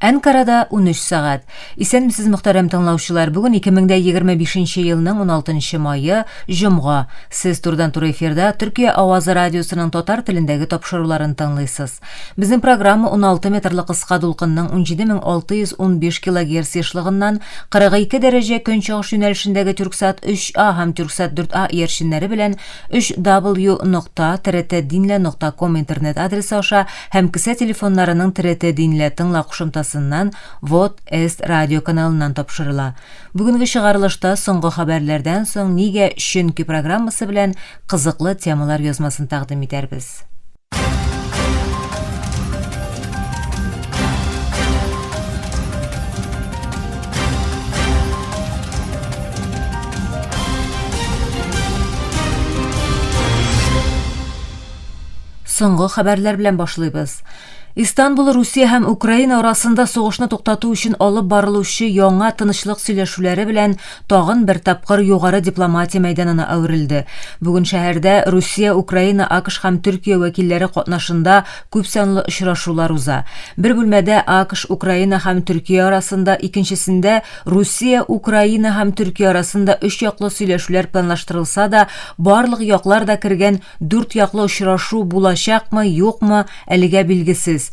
Әнкарада 13 сәгать. Исәнмесез, мөхтәрәм тыңлаучылар. Бүген 2025 елның 16 мае, җомга. Сез турыдан-туры эфирда Төркия авазы радиосының татар телендәге тапшыруларын тыңлыйсыз. Безнең программа 16 метрлы кыска дулкынның 17615 килогерц ешлыгыннан 42 дәрәҗә көнчыгыш юнәлешендәге Тюрксат 3А һәм Тюрксат 4А иярченнәре белән 3w.trtdinle.com интернет адресы аша һәм кесә телефоннарының TRT Динлә тыңла кушымтасыннан Вот Эст радио каналыннан тапшырыла. Бүгенге чыгарылышта соңгы хәбәрләрдән соң Нигә чөнки программасы белән кызыклы темалар язмасын тәкъдим итәрбез. Соңгы хәбәрләр белән башлыйбыз. Истанбул Русия һәм Украина арасында сугышны туктату өчен алып барылучы яңа тынычлык сөйләшүләре белән тагын бер тапкыр югары дипломатия мәйданына әверелде. Бүген шәһәрдә Русия, Украина, АКШ һәм Төркия вәкилләре катнашында күпсанлы очрашулар уза. Бер бүлмәдә АКШ, Украина һәм Төркия арасында, икенчесендә Русия, Украина һәм Төркия арасында өч яклы сөйләшүләр планлаштырылса да, барлык яклар да кергән Дүрт яклы очрашу булачакмы, юкмы, әлегә билгесез.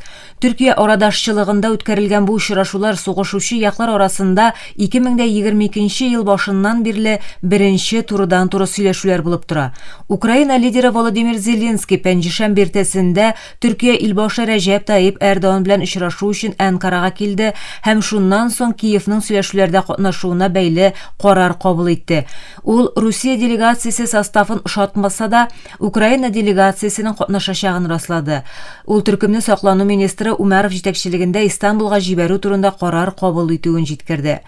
Төркия арадашчылыгында үткәрелгән бу очрашулар сугышучы яклар арасында 2022 ел башыннан бирле беренче турыдан-туры сөйләшүләр булып тора. Украина лидеры Володимир Зеленский пәнҗешәмбе иртәсендә Төркия илбашы Рәҗәп Таип Эрдоган белән очрашу өчен Әнкарага килде һәм шуннан соң Киевның сөйләшүләрдә катнашуына бәйле карар кабул итте. Ул Русия делегациясе составын ошатмаса да, Украина делегациясенең катнашачагын раслады. Ул төркемне саклану министры Умаров җитәкчелегендә Истанбулга җибәрү турында карар кабул итүен җиткерде.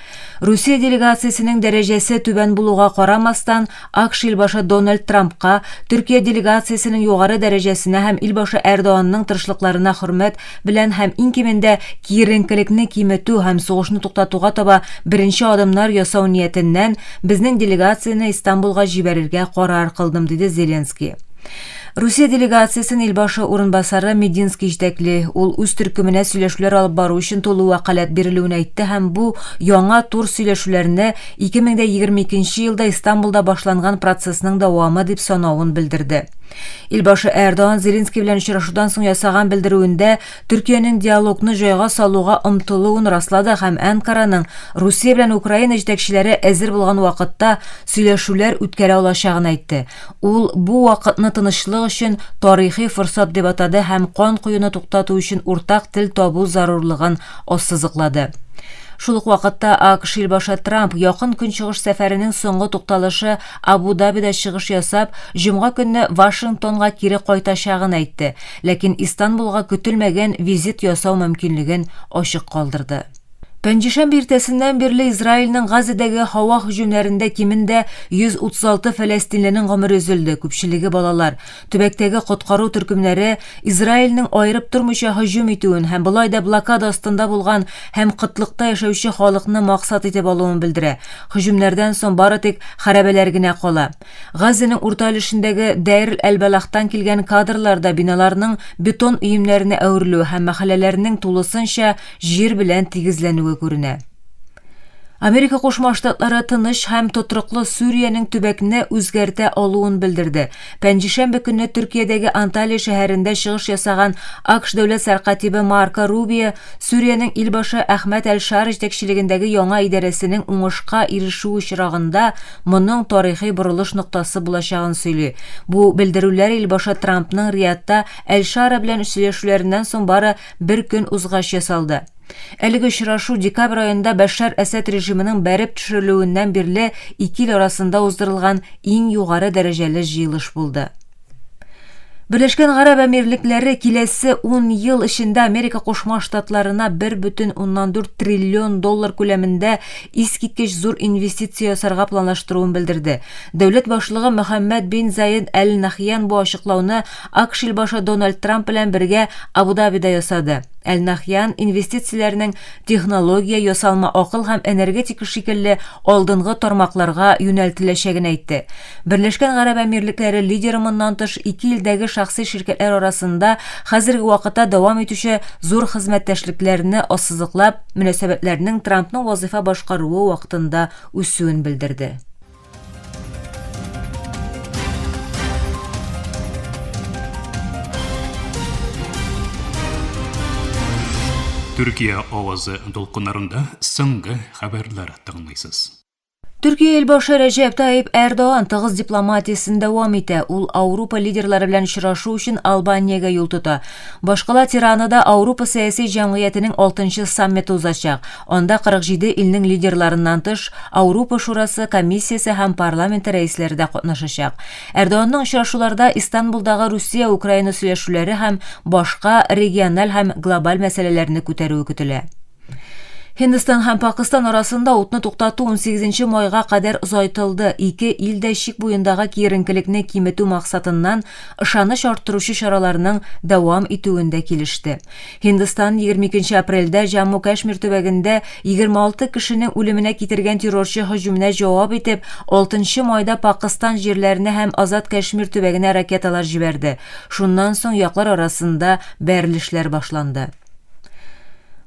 Русия делегациясенең дәрәҗәсе түбән булуга карамастан, АКШ илбашы Дональд Трампка Төркия делегациясенең югары дәрәҗәсенә һәм илбашы Эрдоганның тырышлыкларына хөрмәт белән һәм иң кимендә киеренкелекне киметү һәм сугышны туктатуга таба беренче адымнар ясау ниятеннән безнең делегацияне Истанбулга җибәрергә карар кылдым, диде Зеленский. Русия делегациясен илбашы урынбасары Мединский җитәкли. Ул үз төркеменә сөйләшүләр алып бару өчен тулы вәкаләт бирелүен әйтте һәм бу яңа тур сөйләшүләрне 2022 елда Истанбулда башланган процессның дәвамы дип санавын белдерде. Илбашы Эрдоган Зеленский белән очрашудан соң ясаган белдерүендә Төркиянең диалогны җайга салуга омтылуын раслады һәм Әнкараның Русия белән Украина җитәкчеләре әзер булган вакытта сөйләшүләр үткәрә алачагын әйтте. Ул бу вакытны тынычлык өчен тарихи форсат дип атады һәм кан коюны туктату өчен уртак тел табу зарурлыгын ассызыклады. Шул ук вакытта АКШ илбашы Трамп Якын Көнчыгыш сәфәренең соңгы тукталышы Абу-Дабида чыгыш ясап, җомга көнне Вашингтонга кире кайтачагын әйтте, ләкин Истанбулга көтелмәгән визит ясау мөмкинлеген ачык калдырды. Пәнҗешәмбе иртәсеннән бирле Израильнең Газадәге һава һөҗүмнәрендә кимендә 136 фәләстинленең гомере өзелде, күпчелеге балалар. Төбәктәге коткару төркемнәре Израильнең аерып тормыйча һөҗүм итүен һәм болай да блокада астында булган һәм кытлыкта яшәүче халыкны максат итеп алуын белдерә. Һөҗүмнәрдән соң бары тик хәрабәләр генә кала. Газзәнең урта өлешендәге Дәйр әл-Балахтан килгән кадрларда биналарның бетон өемнәренә әверелүе һәм мәхәлләләрнең тулысынча җир белән тигезләнүе күренә. Америка Кушма Штатлары тыныч һәм тотрыклы Сүриянең төбәкне үзгәртә алуын белдерде. Пәнҗешәмбе көнне Төркиядәге Анталия шәһәрендә чыгыш ясаган АКШ дәүләт сәркатибе Марко Рубио Сүриянең илбашы Әхмәт әл-Шар җитәкчелегендәге яңа идарәсенең уңышка ирешү очрагында моның тарихи борылыш ноктасы булачагын сөйли. Бу белдерүләр илбашы Трампның Риядта Әл-Шара белән сөйләшүләреннән соң бары бер көн узгач ясалды. Әлеге очрашу декабрь аенда Бәшшар Әсәд режимының бәреп төшерелүеннән бирле ике ил арасында уздырылган иң югары дәрәҗәле җыелыш булды. Берләшкән Гарәп Әмирлекләре киләсе 10 ел эчендә Америка Кушма Штатларына 1,4 триллион доллар күләмендә искиткеч зур инвестиция ясарга планлаштыруын белдерде. Дәүләт башлыгы Мөхәммәд бин Заед Әл-Нахьян бу ачыклауны АКШ илбашы Дональд Трамп белән бергә Абу-Дабида ясады. Әл-Нахьян инвестицияләрнең технология, ясалма акыл һәм энергетика шикелле алдынгы тармакларга юнәлтеләчәген әйтте. Берләшкән Гарәп Әмирлекләре лидеры моннан тыш ике илдәге шәхси шәхси ширкәтләр арасында хәзерге вакытта дәвам итүче зур хезмәттәшлекләрне ассызыклап, мөнәсәбәтләрнең Трампның вазыйфа башкаруы вакытында үсүен белдерде. Төркия авазы дулкыннарында соңгы хәбәрләр тыңлыйсыз. Төркия илбашы Рәҗәп Таип Эрдоган тыгыз дипломатиясен дәвам итә. Ул Ауропа лидерлары белән очрашу өчен Албаниягә юл тота. Башкала Тиранада Ауропа сәяси җәмгыятенең 6 саммиты узачак. Анда 47 илнең лидерларыннан тыш, Ауропа Шурасы, Комиссиясе һәм парламенты рәисләре дә катнашачак. Эрдоганның очрашуларда Истанбулдагы Русия-Украина сөйләшүләре һәм башка региональ һәм глобаль мәсьәләләрне күтәрүе көтелә. Һиндстан һәм Пакыстан арасында утны туктату 18 майга кадәр озайтылды. Ике ил дә чик буендагы киеренкелекне киметү максатыннан ышаныч арттыручы чараларның дәвам итүен дә килеште. Һиндстан 22 апрельдә Җамму-Кәшмир төбәгендә 26 кешенең үлеменә китергән террорчы һөҗүменә җавап итеп, 6 майда Пакыстан җирләренә һәм Азат Кәшмир төбәгенә ракеталар җибәрде. Шуннан соң яклар арасында бәрелешләр башланды.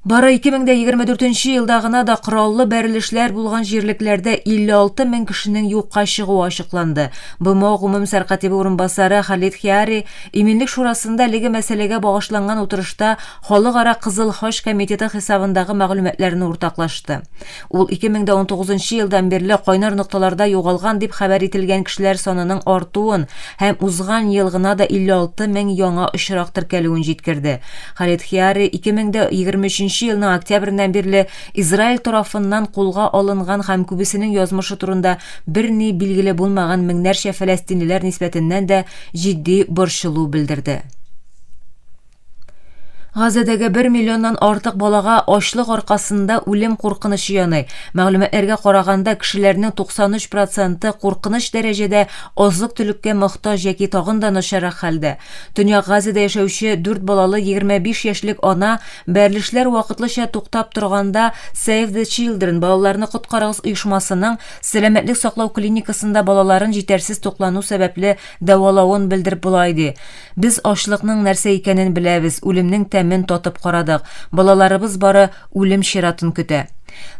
Бары 2024 елда гына да кораллы бәрелешләр булган җирлекләрдә 56 мең кешенең юкка чыгуы ачыкланды. БМО гомум сәркатибе урынбасары Халид Хиари Иминлек шурасында әлеге мәсьәләгә багышланган утырышта Халыкара Кызыл Хач комитеты хисабындагы мәгълүматларны уртаклашты. Ул 2019 елдан бирле кайнар нокталарда югалган дип хәбәр ителгән кешеләр санының артуын һәм узган ел гына да 56 мең яңа очрак теркәлүен җиткерде. Халид Хиари 2023 елның октябреннән бирле Израиль тарафыннан кулга алынган һәм күбесенең язмышы турында берни билгеле булмаган меңнәрчә фәләстинлеләр нисбәтеннән дә җитди борчылу белдерде. Газадәге 1 миллионнан артык балага ачлык аркасында үлем куркынычы яный. Мәгълүматларга караганда, кешеләрнең 93 проценты куркыныч дәрәҗәдә азык-төлеккә мохтаҗ яки тагын да начаррак хәлдә. Төньяк Газада яшәүче дүрт балалы 25 яшьлек ана бәрелешләр вакытлыча туктап торганда Save the Children балаларны коткарыгыз оешмасының сәламәтлек саклау клиникасында балаларын җитәрсез туклану сәбәпле дәвалавын белдереп болай ди, Без ачлыкның нәрсә икәнен беләбез, үлемнең тәмен татып карадык. Балаларыбыз бары үлем чиратын көтә.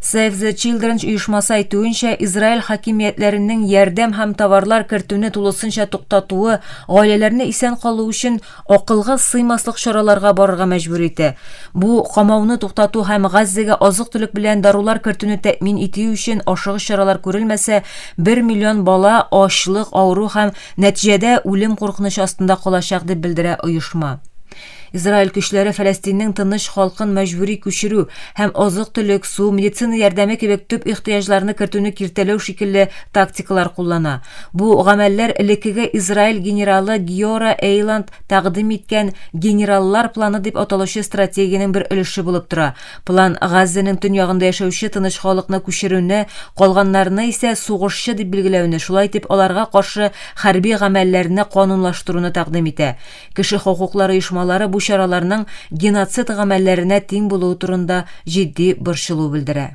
Save the Children оешмасы әйтүенчә, Израиль хакимиятләренең ярдәм һәм товарлар кертүне тулысынча туктатуы гаиләләрне исән калу өчен акылга сыймаслык чараларга барырга мәҗбүр итә. Бу камауны туктату һәм Газзәгә азык-төлек белән дарулар кертүне тәэмин итү өчен ашыгыч чаралар күрелмәсә, бер миллион бала ачлык, авыру һәм нәтиҗәдә үлем куркынычы астында калачак, дип белдерә оешма. Израиль көчләре Фәләстиннең тыныч халкын мәҗбүри күчерү һәм азык-төлек, су, медицина ярдәме кебек төп ихтыяҗларны кертүне киртәләү шикелле тактикалар куллана. Бу гамәлләр элеккеге Израиль генералы Гиора Эйланд тәкъдим иткән Генераллар планы дип аталучы стратегиянең бер өлеше булып тора. План Газзәнең төньягында яшәүче тыныч халыкны күчерүне, калганнарны исә сугышчы дип билгеләүне, шулай итеп аларга каршы хәрби гамәлләрне канунлаштыруны тәкъдим итә. Кеше хокуклары оешмалары бу чараларның геноцид гамәлләренә тиң булуы турында җитди борчылу белдерә.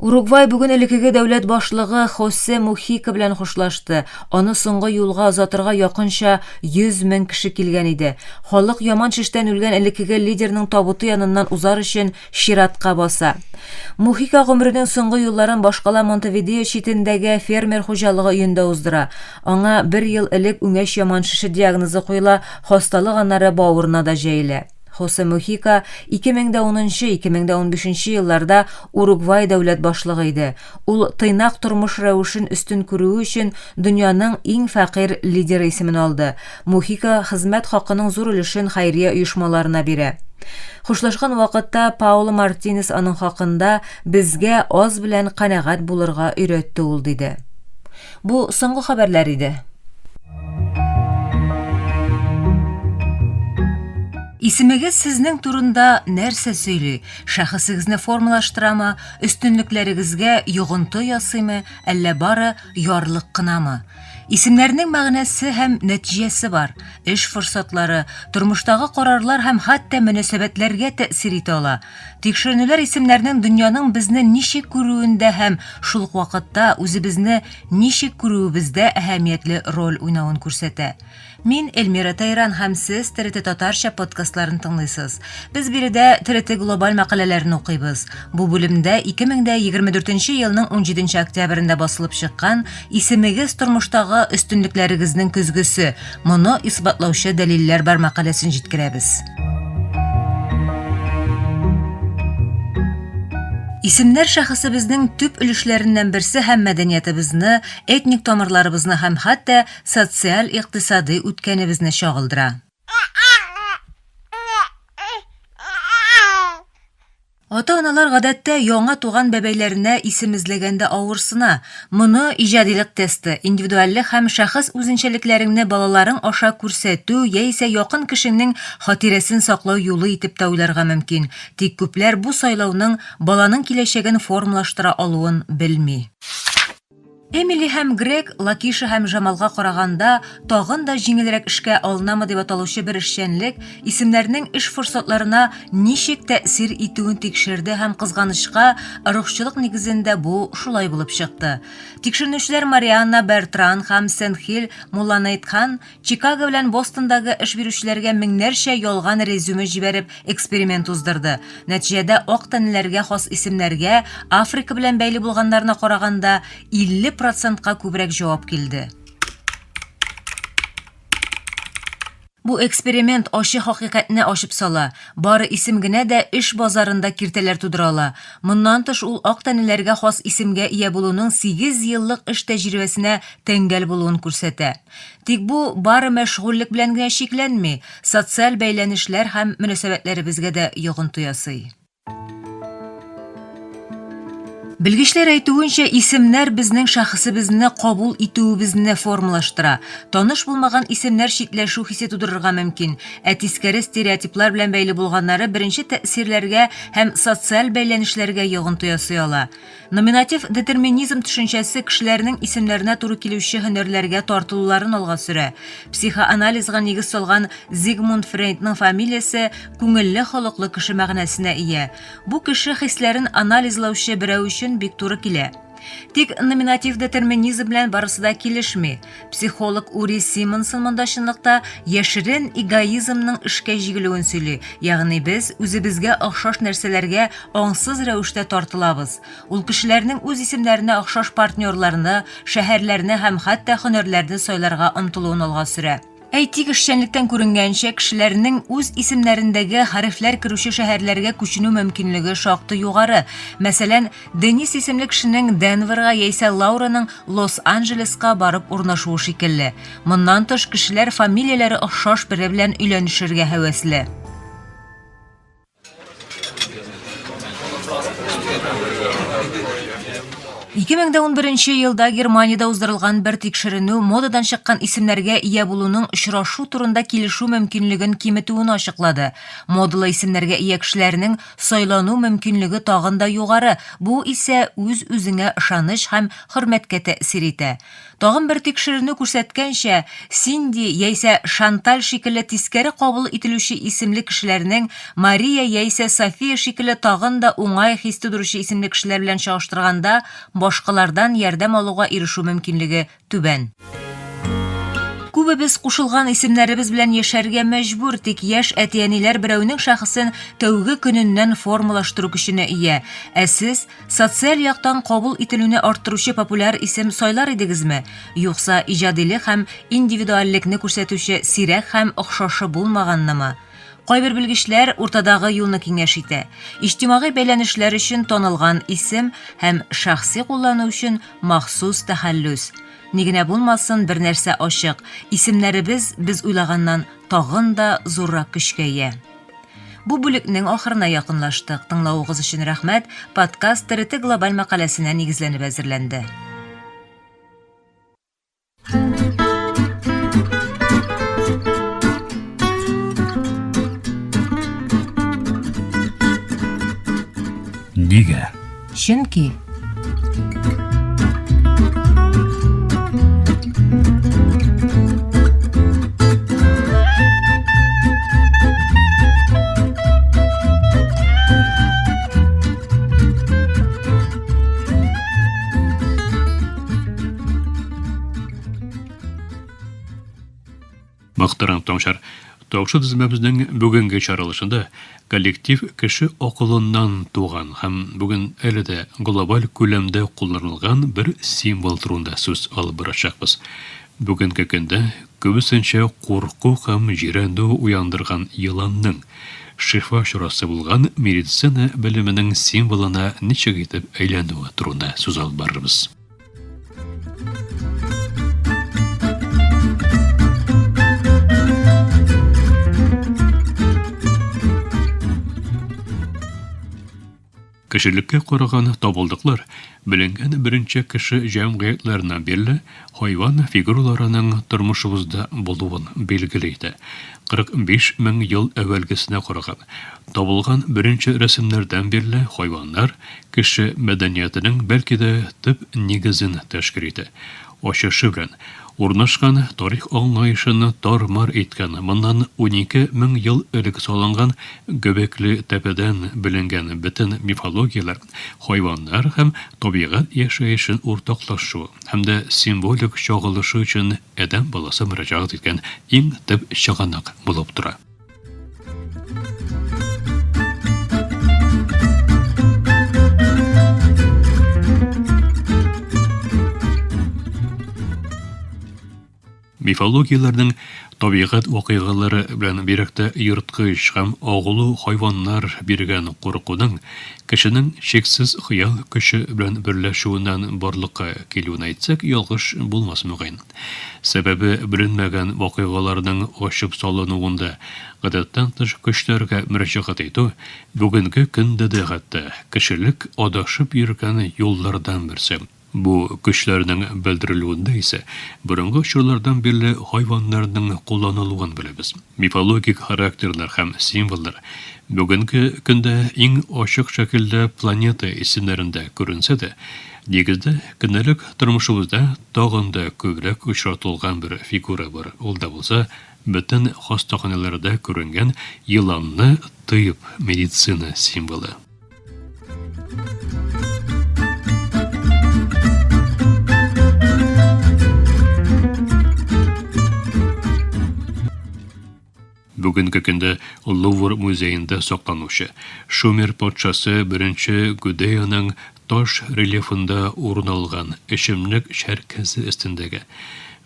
Уругвай бүген элеккеге дәүләт башлыгы Хосе Мухика белән хушлашты. Аны соңгы юлга озатырга якынча 100 мең кеше килгән иде. Халык яман шештән үлгән элеккеге лидерның табуты яныннан узар өчен чиратка баса. Мухика гомеренең соңгы юлларын башкала Монтевидео читендәге фермер хуҗалыгы өендә уздыра. Аңа бер ел элек үңәч яман шеше диагнозы куела, хасталык аннары бавырына да җәелә. Хосе Мухика 2010-2015 елларда Уругвай дәүләт башлыгы иде. Ул тыйнак тормыш рәвешен өстен күрүе өчен дөньяның иң фәкыйрь лидеры исемен алды. Мухика хезмәт хакының зур өлешен хәйрия оешмаларына бирә. Хушлашкан вакытта Пауло Мартинес аның хакында Безгә аз белән канәгать булырга өйрәтте ул, диде. Бу соңгы хәбәрләр иде. Исемегез сезнең турында нәрсә сөйли? Шәхесегезне формалаштырамы, өстенлекләрегезгә йогынты ясыймы, әллә бары ярлык кынамы? Исемнәрнең мәгънәсе һәм нәтиҗәсе бар. Эш форсатлары, тормыштагы карарлар һәм хәтта мөнәсәбәтләргә тәэсир итә ала. Тикшеренүләр исемнәрнең дөньяның безне ничек күрүендә һәм шул ук вакытта үзебезне ничек күрүебездә әһәмиятле роль уйнавын күрсәтә. Мин Эльмира Тайран һәм сез ТРТ Татарча подкастларын тыңлыйсыз. Без биредә ТРТ глобаль мәкаләләрен укыйбыз. Бу бүлемдә 2024 елның 17 октябрендә басылып чыккан Исемегез тормыштагы өстенлекләрегезнең көзгесе, моны исбатлаучы дәлилләр бар мәкаләсен җиткерәбез. Исемнәр шәхесебезнең төп өлешләреннән берсе һәм мәдәниятыбызны, этник тамырларыбызны һәм хәтта социаль-икътисадый үткәнебезне чагылдыра. Ата-аналар гадәттә яңа туган бәбәйләренә исем эзләгәндә авырсына. Моны иҗадилык тесты, индивидуальлек һәм шәхес үзенчәлекләреңне балаларың аша күрсәтү яисә якын кешеңнең хатирәсен саклау юлы итеп тә уйларга мөмкин. Тик күпләр бу сайлауның баланың киләчәген формалаштыра алуын белми. Эмили һәм Грег Лакиша һәм Жамалга караганда тагын да җиңелрәк эшкә алынамы дип аталучы бер эшчәнлек исемнәрнең эш форсатларына ничек тәэсир итүен тикшерде һәм кызганычка, ыругчылык нигезендә бу шулай булып чыкты. Тикшеренүчеләр Марианна Бертран һәм Сенхил Мулланейтхан Чикаго белән Бостондагы эш бирүчеләргә меңнәрчә ялган резюме җибәреп эксперимент уздырды. Нәтиҗәдә ак тәнлеләргә хас исемнәргә Африка белән бәйле булганнарына караганда 50 процентка күбрәк җавап килде. Бу эксперимент ачы хакыйкатьне ачып сала, бары исем генә дә эш базарында киртәләр тудыра ала. Моннан тыш, ул ак тәнлеләргә хас исемгә ия булуның сигез еллык эш тәҗрибәсенә тәңгәл булуын күрсәтә. Тик бу бары мәшгульлек белән генә чикләнми, социаль бәйләнешләр һәм мөнәсәбәтләребезгә дә йогынты ясый. Белгечләр әйтүенчә, исемнәр безнең шәхесебезне кабул итүебезне формалаштыра. Таныш булмаган исемнәр читләшү хисе тудырырга мөмкин, ә тискәре стереотиплар белән бәйле булганнары беренче тәэсирләргә һәм социаль бәйләнешләргә йогынты ясый ала. Номинатив детерминизм төшенчәсе кешеләрнең исемнәренә туры килүче һөнәрләргә тартылуларын алга сөрә. Психоанализга нигез салган Зигмунд Фрейдның фамилиясе күңелле холыклы кеше мәгънәсенә ия. Бу кеше хисләрен анализлаучы берәү өчен бик туры килә. Тик номинатив детерминизм белән барысы да килешми. Психолог Ури Симонсон монда чынлыкта яшерен эгоизмның эшкә җигелүен сөйли, ягъни без үзебезгә охшаш нәрсәләргә аңсыз рәвештә тартылабыз. Ул кешеләрнең үз исемнәренә охшаш партнерларны, шәһәрләрне һәм хәтта һөнәрләрне сайларга омтылуын алга сөрә. Әйтик, эшчәнлектән күренгәнчә, кешеләрнең үз исемнәрендәге хәрефләр керүче шәһәрләргә күченү мөмкинлеге шактый югары. Мәсәлән, Денис исемле кешенең Денверга яисә Лаураның Лос-Анджелеска барып урнашуы шикелле. Моннан тыш, кешеләр фамилияләре охшаш бере белән өйләнешергә һәвәсле. 2011 елда Германиядә уздырылган бер тикшеренү модадан чыккан исемнәргә ия булуның очрашу турында килешү мөмкинлеген киметүен ачыклады. Модалы исемнәргә ия кешеләрнең сайлану мөмкинлеге тагын да югары, бу исә үз-үзеңә ышаныч һәм хөрмәткә тәэсир итә. Тагын бер тикшеренү күрсәткәнчә, Синди яисә Шанталь шикелле тискәре кабул ителүче исемле кешеләрнең Мария яисә София шикелле тагын да уңай хис тудыручы исемле кешеләр белән чагыштырганда башкалардан ярдәм алуга ирешү мөмкинлеге түбән. Күбебез кушылган исемнәребез белән яшәргә мәҗбүр, тик яшь әти-әниләр берәүнең шәхесен тәүге көненнән формалаштыру көченә ия. Ә сез Социаль яктан кабул ителүне арттыручы популяр исем сайлар идегезме? Юкса иҗадилек һәм индивидуальлекне күрсәтүче сирәк һәм охшашы булмаганнымы? Кайбер белгечләр уртадагы юлны киңәш итә. Иҗтимагый бәйләнешләр өчен танылган исем һәм шәхси куллану өчен махсус тәхәллүс. Ни генә булмасын, бер нәрсә ачык, исемнәребез без уйлаганнан тагын да зуррак көчкә ия. Бу бүлекнең ахырына якынлаштык. Тыңлавыгыз өчен рәхмәт. Подкаст ТРТ глобаль мәкаләсенә нигезләнеп әзерләнде. Нигә? Чөнки. Мөхтәрәм тыңлаучылар, тапшы төзелмәбезнең бүгенге чыгарылышында коллектив кеше акылыннан туган һәм бүген әле дә глобаль күләмдә кулланылган бер символ турында сүз алып барачакбыз. Бүгенге көндә күбесенчә курку һәм җирәнү уяндырган еланның шифа чарасы булган медицина белеменең символына ничек итеп әйләнүе турында сүз алып барырбыз. Кешелеккә караган табылдыклар беленгән беренче кеше җәмгыятьләреннән бирле хайван фигураларының тормышыбызда булуын билгеле итә. 45 мең ел әүвәлгесенә караган табылган беренче рәсемнәрдән бирле хайваннар кеше мәдәниятенең бәлки дә төп нигезен тәшкил итә. Ачышы белән урнашкан тарих аңлаешын тар-мар иткән, моннан 12 мең ел элек салынган Гөбәкле тәпәдән беленгән бөтен мифологияләр хайваннар һәм табигать яшәешен уртаклашу һәм дә символик чагылышы өчен адәм баласы мөрәҗәгать иткән иң төп чыганак булып тора. Мифологияләрнең табигать вакыйгалары белән бигрәк тә ерткыч һәм агулы хайваннар биргән куркуның кешенең чиксез хыял көче белән берләшүеннән барлыкка килүен әйтсәк, ялгыш булмас, мөгаен. Сәбәбе беленмәгән вакыйгаларның ачып салынуында гадәттән тыш көчләргә мөрәҗәгать итү бүгенге көндә дә хәтта кешелек адашып йөргән юллардан берсе. Бу көчләрнең белдерелүендә исә борынгы чорлардан бирле хайваннарның кулланылуын беләбез. Мифологик характерлар һәм символлар бүгенге көндә иң ачык шәкелдә планета исемнәрендә күренсә дә, нигездә көндәлек тормышыбызда тагын да күбрәк очратылган бер фигура бар, ул да булса, бөтен хастаханәләрдә күренгән еланны тыеп медицина символы. Бүгенге көндә Лувр музеенда сакланучы Шумер патшасы беренче Гудеяның таш рельефында урын алган эчемлек чәркәсе өстендәге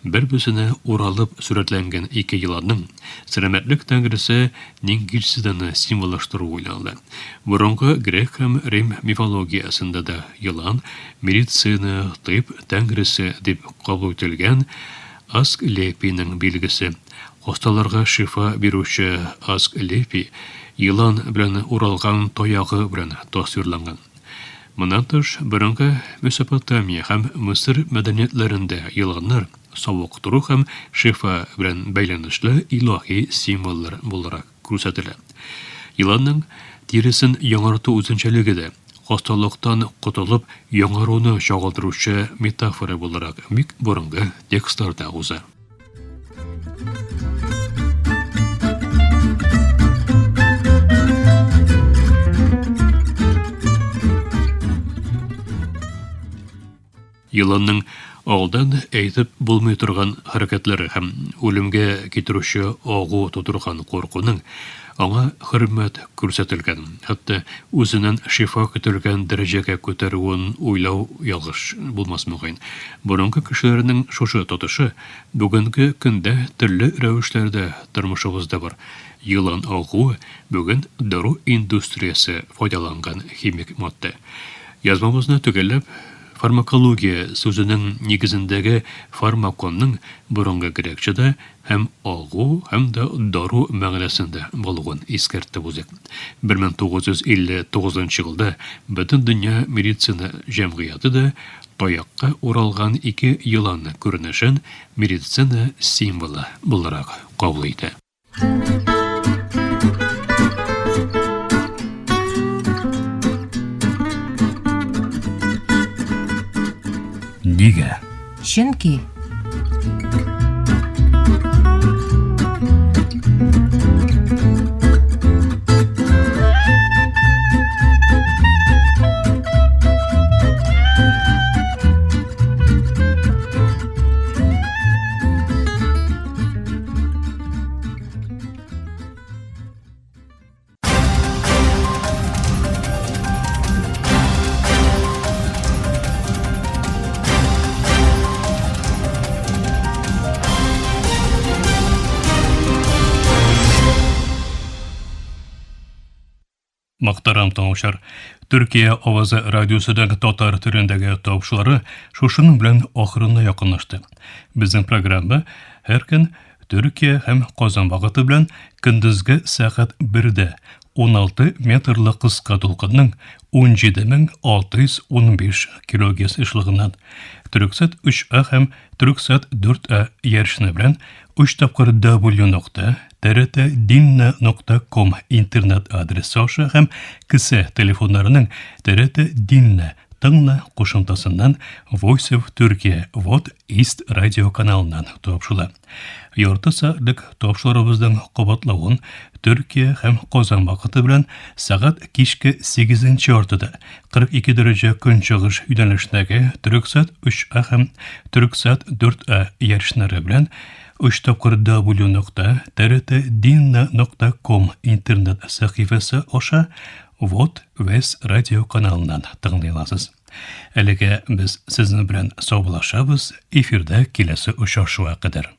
бер-берсенә уралып сурәтләнгән ике еланның сәламәтлек тәңресе Нингишзиданы символлаштыру уйланды. Борынгы грек һәм рим мифологиясендә дә елан медицина, тыйб тәңресе дип кабул ителгән Асклепийның билгесе. Хасталарга шифа бирүче Асклепий елан белән уралган таягы белән тасвирланган. Моннан тыш, борынгы Месопотамия һәм Мысыр мәдәниятләрендә еланнар савыктыру һәм шифа белән бәйләнешле илаһи символлар буларак күрсәтелә. Еланның тиресен яңарту үзенчәлеге дә хасталыктан котылып яңаруны чагылдыручы метафора буларак бик борынгы текстларда уза. Еланның алдан әйтеп булмый торган хәрәкәтләре һәм үлемгә китерүче агу тудырган куркуның аңа хөрмәт күрсәтелгән, хәтта үзеннән шифа көтелгән дәрәҗәгә күтәрүен уйлау ялгыш булмас, мөгаен. Борынгы кешеләрнең шушы тотышы бүгенге көндә төрле рәвешләрдә тормышыбызда бар. Елан агуы бүген дару индустриясе файдаланган химик матдә. Язмабызны төгәлләп, фармакология сүзенең нигезендәге фармаконның борынгы грекчада һәм агу, һәм дә дару мәгънәсендә булуын искәртеп узыйк. 1959 елда Бөтендөнья медицина җәмгыяте дә таякка уралган ике елан күренешен медицина символы буларак кабул итә. Нигә? Чөнки Мөхтәрәм тыңлаучылар, Төркия авазы радиосының татар телендәге тапшырулары шушының белән ахырына якынлашты. Безнең программа һәр көн Төркия һәм Казан вакыты белән көндезге сәгать 1дә 16 метрлы кыска дулкынның 17615 килогерц ешлыгыннан Төрксат 3А һәм Төрксат 4А ярышны белән 3 тапкыр W нокта TRT нокта ком интернет адресы аша һәм кесә телефоннарының TRT Dinle тыңла кушымтасыннан Voice of Turkey Вот East радио каналыннан тапшыла. Ярты сәгатьлек тапшыруыбызның кабатлавын Төркия һәм Казан вакыты белән сәгать кичке 8 яртыда 42 дәрәҗә көнчыгыш юнәлешендәге Төрексат 3А һәм Төрексат 4А ярышнары белән 3 тапкыр W нокта TRT нокта ком интернет сәхифәсе аша Вот Вес радио каналыннан тыңлый аласыз. Әлегә без сезнең белән саубуллашабыз, эфирда киләсе очрашуга кадәр.